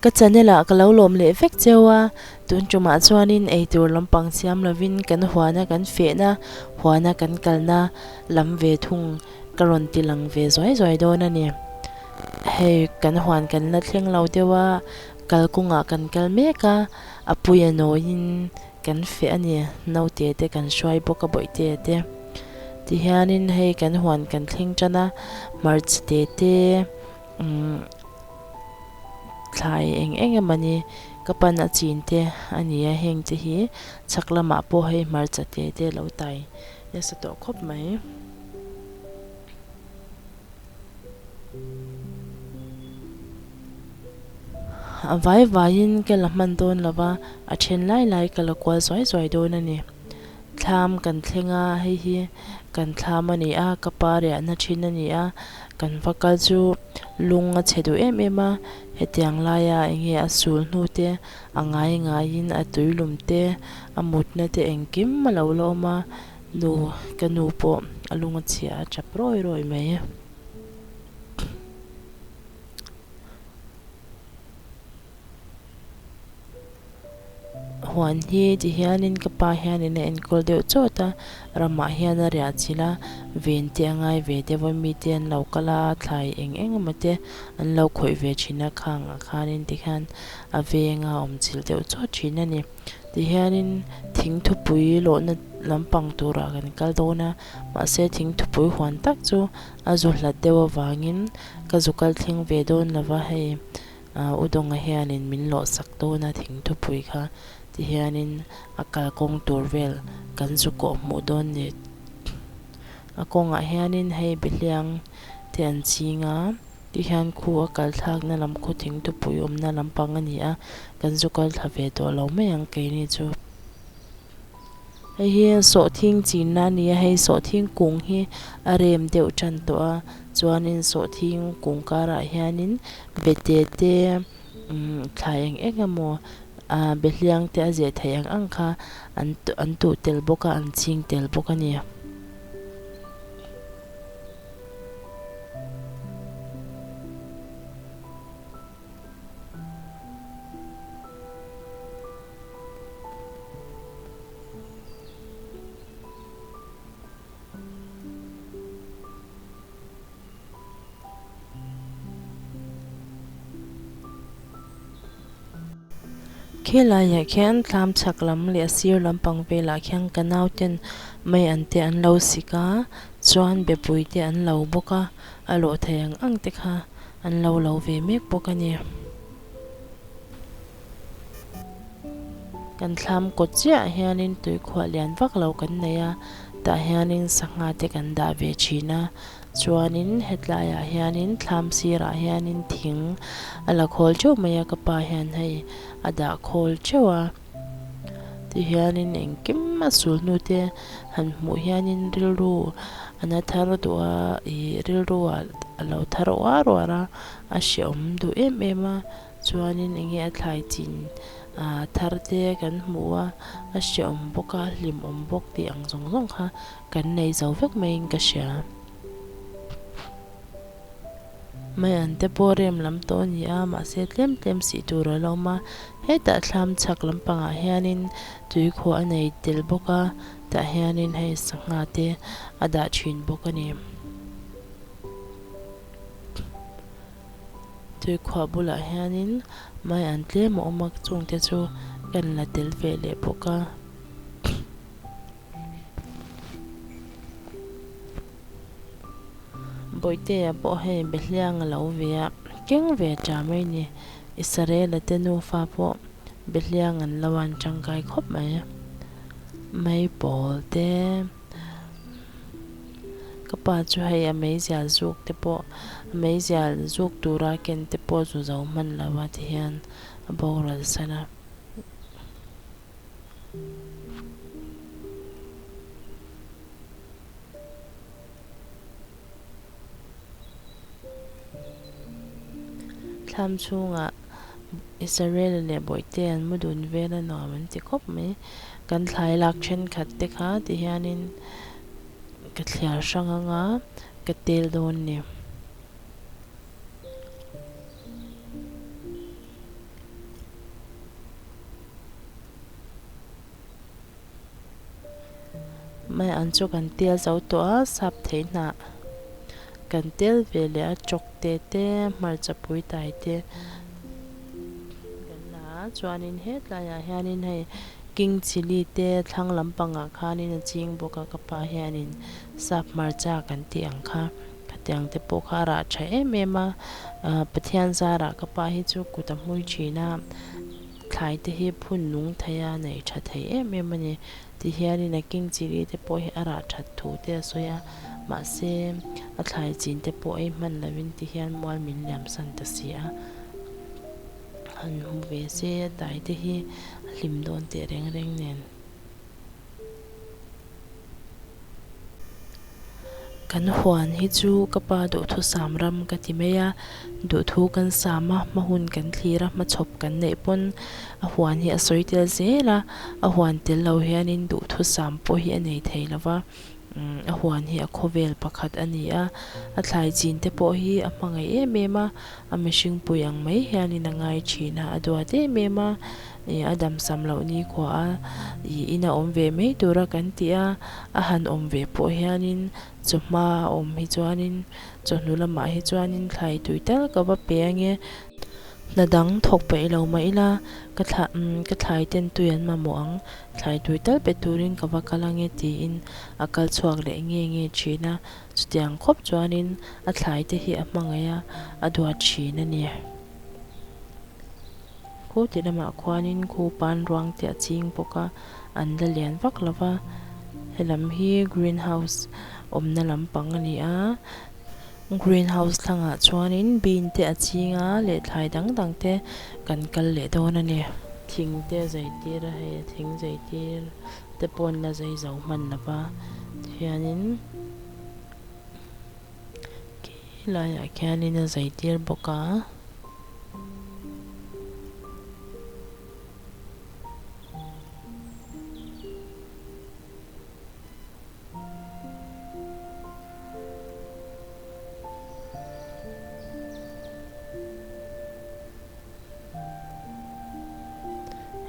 Ka channel ah ka lo lawm leh vek cheu a, tun tumah chuanin eitur lampang siam lovin kan huana kan fehna, huana kan kalna lam ve thung ka rawn ti lang ve zuai zuai dawn a ni. Hei kan huan kan la thleng lo deuh a, kalkawngah kan kal mek a, a puia nawiin kan feh a ni, naute te kan hruai bawk a bawihte te. Tihianin hei kan huan kan thleng tan a, hmarcha te te umm thlai eng eng emaw ni ka pan a chin te a ni a, heng te hi chhak lamah pawh hei hmarcha te te lo tai nasa tawh khawp mai. A vai vaiin ka la hman dawn lo va, a then lai lai ka la kual zuai zuai dawn a ni. Thlam kan thleng a, hei hi kan thlam a ni a, ka pa riahna thin a ni a, kan va kal chu lung a chhe duh em em a, hetiang laia eng nge a sul hnu te a ngai ngaiin a tuilum te a mutna te engkim a lo la awm a, nu ka nu pawh a lung a chhia a tap rawi rawi mai. Huan hi ti hianin ka pa hianin a enkawl deuh chawt a, ramah hian a riah chilh a, ven te a ngai ve deuh a, mite an lo kal a, thlai eng eng emaw te an lo khawih ve thin a, khang ah khanin tikhian a veng a awm chilh deuh chawt thin a ni. Tihianin thingthupui lawhna lampang turah kan kal dawn a, mahse thingthupui huan tak chu a zu hlat deuh avangin ka zu kal thleng ve dawn lo va hei. Ahh U Dawnga hianin min lawh sak dawn a thingthupui kha ti hianin a kalkawng tur vel kan zu kawh hmuh dawn ni. A kawngah hianin hei behliang te an ching a ti hian khu a kal thlakna lam khu thingthupui awmna lampang a ni a kan zu kal thla ve tawh lo mai ang keini chu. Hei hi sawhthing chinna a ni a hei sawhthing kung hi a rem deuh tan tawh a chuanin sawhthing kung karah hianin bete te umm thlai eng eng emaw ah behliang te a zeh theih ang ang kha an an tuh tel bawk a an ching tel bawk a ni. Khilaiah khian thlam chhak lam leh a sir lampang velah khian ka nauten mei an te an lo sik a chuan bepui te an lo bawk a a lawh thei ang ang te kha an lo lo ve mek bawk a ni. Kan thlam kawt chiah hianin tuikhuah lian vak lo kan nei a, tah hianin sangha te kan dah ve thin a, chuanin hetlaiah hianin thlam sirah hianin thing a la khawl teuh mai a, ka pa hian hei a dah khawl teuh a, tihianin engkim a sul hnu te han hmuh hianin rilru a na thar duh a, ih rilru ah a lo thar uar uar a, a hrehawm duh em em a. Chuanin enge a thlai chin ah thar te kan hmu a, a hrehawm bawk a, hlimawm bawk tih ang zawng zawng kha kan nei zo vek maiin ka hria. Mai an te pawh rem lam tawh a ni a, mahse tlem tlem sih tur a la awm a, hetah thlam chhak lampangah hianin tuikhuah a nei tel bawk a, tah hianin hei sangha te a dah thin bawk a ni. Tuikhuah bulah hianin mai an tlem a awm a chungte chu kan la tel ve leh bawk a. Bawihtea pawh hei behliang a lo ve a keng ve ta mai ni. Israel-a te nufa pawh behliang an lo an tangkai khawp mai. Mai pawl te. Ka pa chu hei a meizial zuk te pawh a meizial zuk tura ken te pawh zu zo hman lo a ti hian a boral san a. Thlam chhungah Israel leh Bawihte an mu dun vel a nuam an ti khawp mai. Kan thlai lak thenkhat te kha ti hianin ka thliar hrang anga ka tel dawn ni. Maian chu kan tel zo tawh a sap thei hnah kan tel ve leh a chawkte te hmarcha pui tai te kan la a chuanin hetlaiah hianin hei king chilli te thlang lampangah khanin a ching bawk a ka pa hianin sap hmarcha kan tih ang kha khatiang te pawh kha a rah tha em em a ah Pathian zarah ka pa hi chu kut a hmui thin a thlai te hi phun nung thei a nei tha thei em em a ni. Ti hianin a king chilli te pawh hi a rah that thu te a sawi a, mahse a thlai chin te pawh ei hman lovin ti hian mual min liam san ta si a. Han hmu ve se a tai te hi a hlim dawn teh reng reng nen. Kan huan hi chu ka pa duhthusam ram ka ti mai a, duhthu kan sam a, hma hun kan thlir a, hmachhawp kan neih pawn a huan hi a sawi tel zel a, a huan tel lo hianin duhthusam pawh hi a nei thei lo va, a huan hi a khawvel pakhat a ni a, a thlai chin te pawh hi a hmangaih em em a, a mihring pui ang mai hianin a ngai thin a, a duat em em a. Ih a damsam loh ni khua a, ih ina awm ve mai tura kan tih a, a han awm ve pawh hianin chawhma a awm hi chuanin chawhnu lamah hi chuanin thlai tui tal ka va pe ange. Hna dang thawk peih lo mah ila ka thla umm ka thlai ten tui an mamawh ang, thlai tui tal pe turin ka va kal ange tiin a kal chhuak leh nge nge thin a, chutiang khawp chuanin a thlai te hi a hmangaih a, a duat thin a ni. Khu ti lamah khuanin khu pan ruang te a ching bawk a, an la lian vak lo va, helam hi green house awmna lampang a ni a, green house thlangah chuanin bean te a ching a leh thlai dang dang te kan kal leh dawn a ni. Thing te a zai tir a hei a thing zai tir te pawh an la zai zo hman lo va tihianin khi laiah khianin a zai tir bawk a.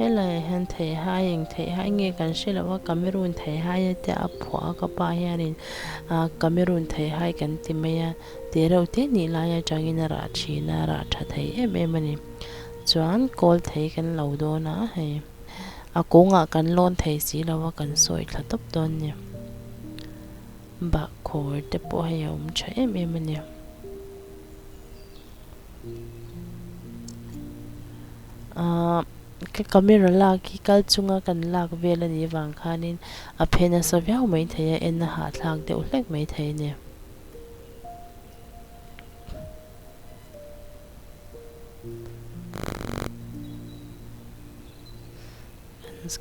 Helaiah hian theihai eng theihai nge kan hre lo a Cameroon theihai a tia a phuah a ka pa hianin ah Cameroon theihai kan ti mai a. Tih reuh te nih lai atangin a rah thin a, a rah tha thei em em a ni. Chuan kawl thei kan lo dawn a, hei a kawngah kan lawn thei si lo a, kan sawi thla tawp dawn a ni. Bahkhawr te pawh hei a awm tha em em a ni. Ahh ka camera lak hi kal chunga kan lak vel a nih vang khanin a phe nasa viau maithei a, en a hahthlak deuh hlek maithei a ni.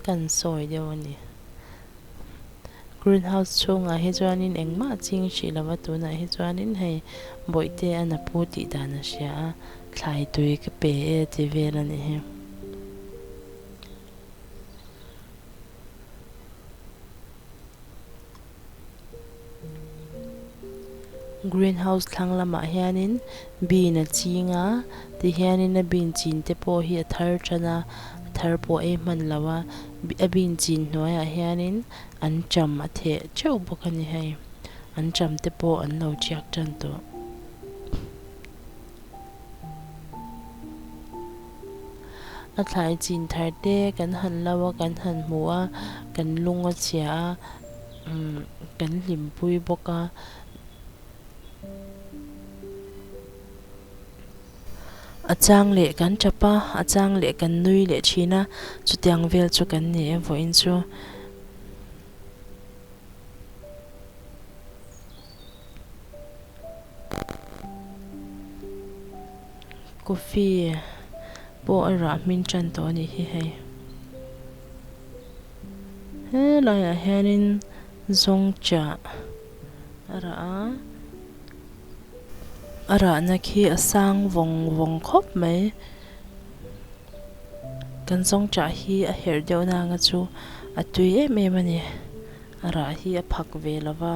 Kan sawi deuh a ni. Green house chhungah hi chuanin engmah ching hrih lova tunah hi chuanin hei bawihte a na pu tih dan a hria a thlai tui ka pe e ti vel a nih hi. Green house thlang lamah hianin bean a ching a tihianin a bean chin te pawh hi a thar tan a a thar pawh ei hman lo a a bean chin hnuaiah hianin anṭam a theh teuh bawk a ni hei anṭam te pawh an lo tiak tan tawh. A thlai chin thar te kan han lo a kan han hmu a kan lung a chhia a umm kan hlimpui bawk a. A chang leh kan tap a a chang leh kan nui leh thin a chutiang vel chu kan ni e vawiin chu. Coffee pawh a rah hmin tan tawh a nih hi hei helaiah hianin zawngchah a rah a a rahna khi a sang vawng vawng khawp mai kan zawngchah hi a herh deuh nanga chu a tui em em a ni. A rah hi a phak ve lo va.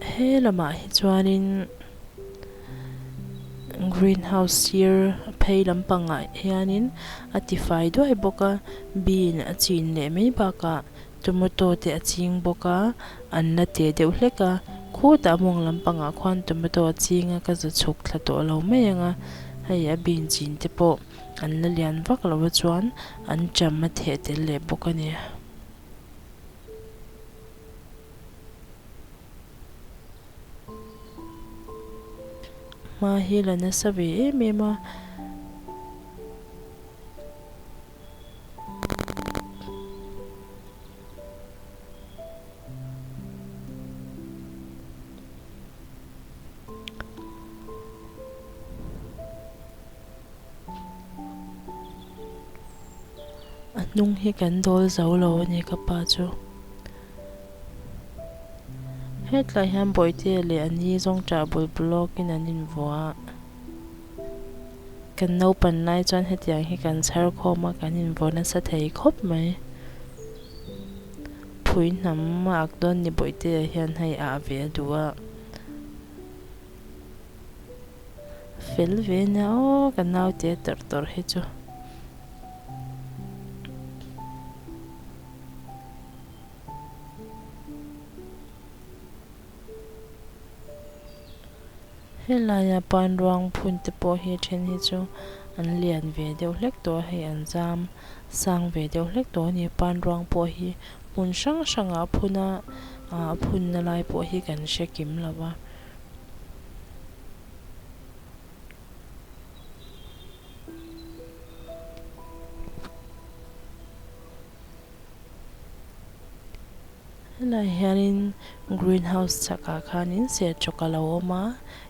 He lamah hi chuanin. Green house sir phei lampangah hianin a tifai duai bawk a bean a chin leh mai bakah tomato te a ching bawk a an la teh deuh hlek a khutah mawng lampangah khuan tomato a ching a ka za chhuk thla tawh lo mai ang a hei a bean chin te pawh an la lian vak lo a chuan an ṭam a theh tel leh bawk a ni. Hma hi la nasa ve em em a. A hnung hi kan dawl zo lo a ni ka pa chu. Hetlai hian Bawihtea leh a ni zawng ṭah bul block in an invuah a. Kan naupan lai chuan hetiang hi kan chhar khawm a kan invuah nasa thei khawp mai. Phui hnam a ak dawn ni Bawihtea hian hei ah ve a duh a. Fel ve nia aw ka naute tawrh tawrh hi chu. Helaia panruang phun te pawh hi a then hi chu an lian ve deuh hlek tawh a hei an zam sang ve deuh hlek tawh a ni panruang pawh hi hmun hrang hrangah a phun a ah a phunna lai pawh hi kan hre kim lo va. Helai hianin green house chhakah khanin serchawk a lo awm a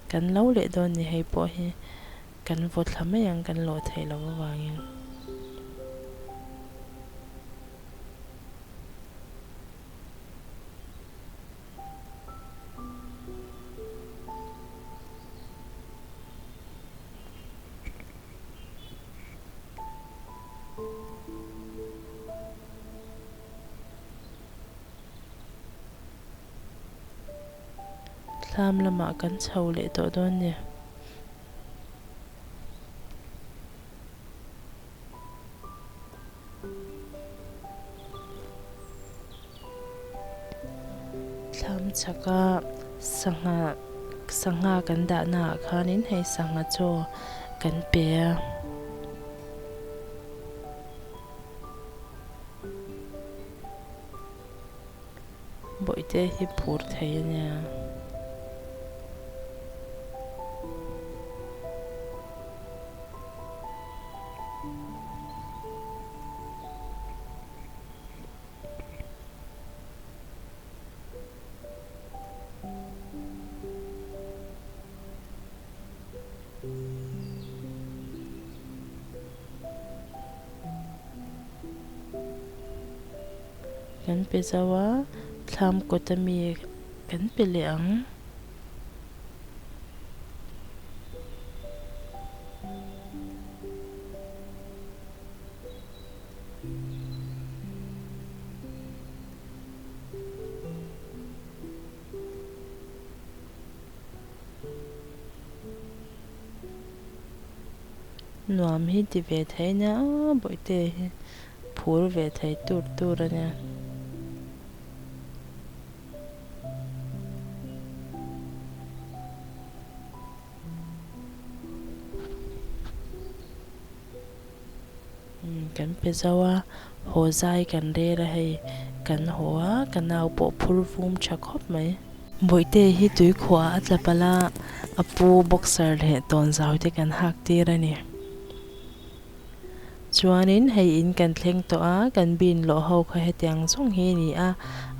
kan lo leh dawn ni hei pawh hi kan vaw thla mai ang kan lawh theih loh avangin. Thlam lamah kan chho leh tawh dawn ni. Thlam chhaka sangha sangha kan dahna ah khanin hei sangha chaw kan pe a. Bawihte hi phur thei a nia. Kan pe zo a, thlam kawt a mi kan pe leh ang. Nuam hi ti ve thei nia bawihte hi phur ve thei tur tur a nia. Kan pe zo a, haw zai kan rel a hei, kan haw a, ka nau pawh phur vum tha khawp mai. Bawihte hi tuikhuah a tla palh a, a pu boxer leh tawnzau te kan hak tir a ni. Chuanin hei in kan thleng tawh a, kan bin lawh ho kha hetiang zawng hi a ni a,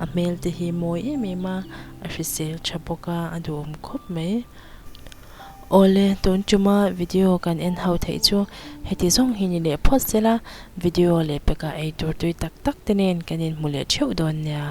a hmel te hi mawi em em a, a hrisel tha bawk a, a duhawm khawp mai. Awle, tun tuma video kan en ho theih chu heti zawng hi ni leh phawt sela, video leh pekah eitur tui tak tak te nen kan inhmu leh theuh dawn nia.